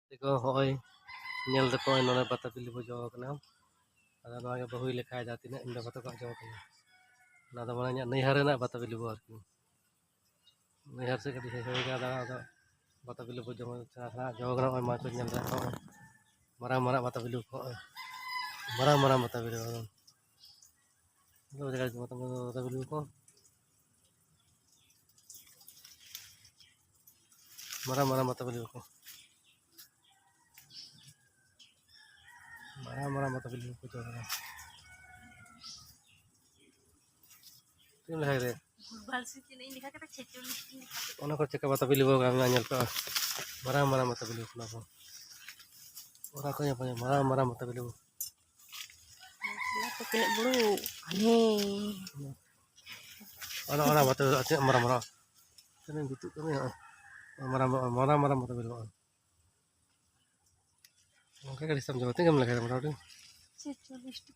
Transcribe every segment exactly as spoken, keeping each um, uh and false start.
ᱫᱮᱠᱷᱚ, ᱦᱚᱸᱜᱼᱚᱭ ᱧᱮᱞ ᱫᱟᱯᱮ, ᱱᱚᱰᱮ ᱵᱟᱛᱟ ᱵᱤᱞᱤ ᱵᱚ ᱡᱚ ᱠᱟᱱᱟ᱾ ᱟᱫᱚ ᱱᱚᱣᱟ ᱜᱮ ᱵᱟᱹᱦᱩᱭ ᱞᱮᱠᱷᱟᱭᱮᱫᱟ, ᱛᱤᱱᱟᱹᱜ ᱤᱧ ᱵᱟᱵᱟ ᱛᱟᱠᱚᱣᱟᱜ ᱡᱚ ᱠᱟᱱᱟ᱾ ᱱᱚᱣᱟ ᱫᱚ ᱢᱟᱱᱮ ᱤᱧᱟᱹᱜ ᱱᱟᱹᱭᱦᱟᱹᱨ ᱨᱮᱱᱟᱜ ᱵᱟᱛᱟ ᱵᱤᱞᱤ ᱵᱚ ᱟᱨᱠᱤ᱾ ᱱᱟᱹᱭᱦᱟᱹᱨ ᱥᱮᱫ ᱠᱟᱹᱴᱤᱡ ᱦᱮᱡ ᱦᱩᱭ ᱠᱟᱱᱟ ᱫᱟᱬᱟ, ᱟᱫᱚ ᱵᱟᱛᱟ ᱵᱤᱞᱤ ᱵᱚ ᱡᱚᱢ ᱥᱮᱬᱟ ᱥᱮᱬᱟ ᱡᱚ ᱠᱟᱱᱟ᱾ ᱱᱚᱜᱼᱚᱭ ᱢᱟ ᱠᱚ ᱧᱮᱞ ᱫᱟ, ᱱᱚᱜᱼᱚᱭ ᱢᱟᱨᱟᱝ ᱢᱟᱨᱟᱝ ᱵᱟᱛᱟ ᱵᱤᱞᱤ ᱠᱚ, ᱱᱚᱜᱼᱚᱭ ᱢᱟᱨᱟᱝ ᱢᱟᱨᱟᱝ ᱵᱟᱛᱟ ᱵᱤᱞᱤ ᱠᱚ᱾ ᱵᱟᱛᱟ ᱵᱤᱞᱤ ᱠᱚ᱾ ᱢᱟᱨᱟᱝ ᱢᱟᱨᱟᱝ ᱵᱟᱛᱟ ᱵᱤᱞᱤ ᱠᱚ᱾ ᱢᱟᱨᱟᱝ ᱢᱟᱨᱟᱝ ᱵᱟᱛᱟ ᱵᱤᱞᱤ ᱠᱚ ᱡᱚ ᱠᱟᱱᱟ᱾ ᱪᱮᱫ ᱮᱢ ᱞᱮᱠᱷᱟᱭ ᱨᱮ? ᱵᱷᱩᱞᱵᱷᱟᱞ ᱥᱮ ᱪᱮᱫ ᱤᱧ ᱞᱮᱠᱷᱟ ᱠᱮᱫᱟ, ᱪᱷᱮᱪᱚᱞᱞᱤᱥ ᱤᱧ ᱞᱮᱠᱷᱟ ᱠᱮᱫᱟ᱾ ᱚᱱᱟ ᱠᱚ ᱪᱮᱠᱟ ᱵᱟᱛᱟ ᱵᱤᱞᱤ ᱠᱚ ᱧᱮᱞ ᱠᱚᱜᱼᱟ? ᱢᱟᱨᱟᱝ ᱢᱟᱨᱟᱝ ᱵᱟᱛᱟ ᱵᱤᱞᱤ ᱠᱚ ᱚᱱᱟ ᱠᱚ᱾ ᱚᱱᱟ ᱠᱚ ᱧᱮᱞ ᱯᱮ, ᱢᱟᱨᱟᱝ ᱢᱟᱨᱟᱝ ᱵᱟᱛᱟ ᱵᱤᱞᱤ ᱠᱚ᱾ ᱚᱱᱟ ᱠᱚ ᱛᱤᱱᱟᱹᱜ ᱵᱩᱲᱩ, ᱦᱟᱱᱮ᱾ ᱚᱱᱟ, ᱚᱱᱟ ᱵᱟᱛᱟ ᱵᱤᱞᱤ ᱛᱤᱱᱟᱹᱜ ᱢᱟᱨᱟᱝ ᱢᱟᱨᱟᱝ᱾ ᱛᱤᱱᱟᱹᱜ ᱡᱩᱛᱩᱜ ᱠᱟᱱᱟ, ᱢᱟᱨᱟᱝ, ᱢᱟᱨᱟᱝ, ᱢᱟᱨᱟᱝ ᱵᱟᱛᱟ ᱵᱤᱞᱤ ᱠᱚ᱾ ᱚᱱᱠᱟ ᱜᱮ ᱟᱹᱰᱤ ᱥᱟᱢ ᱡᱚᱢᱟ᱾ ᱛᱤᱱᱟᱹᱜ ᱮᱢ ᱞᱮᱠᱷᱟᱭᱟ ᱢᱚᱴᱟᱢᱩᱴᱤ? ᱪᱷᱮᱪᱚᱞᱞᱤᱥ ᱴᱤ᱾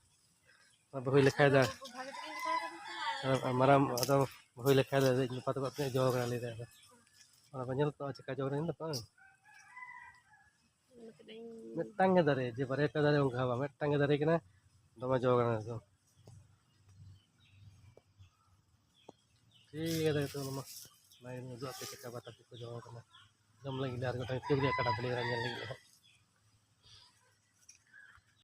ᱟᱫᱚ ᱵᱟᱹᱦᱩᱭ ᱞᱮᱠᱷᱟᱭᱮᱫᱟ᱾ ᱵᱷᱟᱜᱮ ᱴᱷᱤᱠ ᱤᱧ ᱞᱮᱠᱷᱟ ᱠᱟᱫᱟ ᱥᱮ? ᱟᱨ ᱢᱟᱨᱟᱝ, ᱟᱫᱚ ᱵᱟᱹᱦᱩᱭ ᱞᱮᱠᱷᱟᱭᱮᱫᱟ᱾ ᱤᱧ ᱵᱟᱵᱟ ᱛᱟᱠᱚ ᱛᱤᱱᱟᱹᱜ ᱡᱚ ᱠᱟᱱᱟ ᱞᱟᱹᱭ ᱫᱟᱭ᱾ ᱚᱱᱟ ᱠᱚ ᱧᱮᱞ ᱛᱚ ᱪᱮᱠᱟ ᱡᱚ ᱠᱟᱱᱟ ᱧᱮᱞ ᱫᱟ ᱛᱚ᱾ ᱚᱱᱟ ᱛᱮᱫᱚ ᱤᱧ ᱢᱤᱫᱴᱟᱝ ᱜᱮ ᱫᱟᱨᱮ, ᱡᱮ ᱵᱟᱨᱭᱟ ᱯᱮᱭᱟ ᱫᱟᱨᱮ ᱚᱱᱠᱟ ᱦᱚᱸ ᱵᱟᱝ, ᱢᱤᱫᱴᱟᱝ ᱜᱮ ᱫᱟᱨᱮ ᱠᱟᱱᱟ, ᱫᱚᱢᱮ ᱡᱚ ᱠᱟᱱᱟ ᱮᱠᱫᱚᱢ᱾ ᱴᱷᱤᱠ ᱜᱮᱭᱟ, ᱛᱟᱦᱞᱮ ᱛᱚ ᱚᱱᱟ ᱢᱟ ᱚᱱᱟᱜᱤᱧ ᱩᱫᱩᱜ ᱟᱯᱮ ᱪᱮᱫᱠᱟ ᱵᱟᱛᱟ ᱠᱚ ᱡᱚ ᱠᱟᱱᱟ᱾ ᱡᱚᱢ ᱞᱟᱹᱜᱤᱫ ᱞᱮ ᱟᱨ ᱜᱚᱴᱟ ᱠᱟᱹᱴᱤᱡ ᱠᱟᱴᱟ ᱵᱤᱞᱤ ᱧᱮᱞ ᱞᱟᱹᱜᱤᱫ ᱞᱮ ᱦᱟᱸᱜ᱾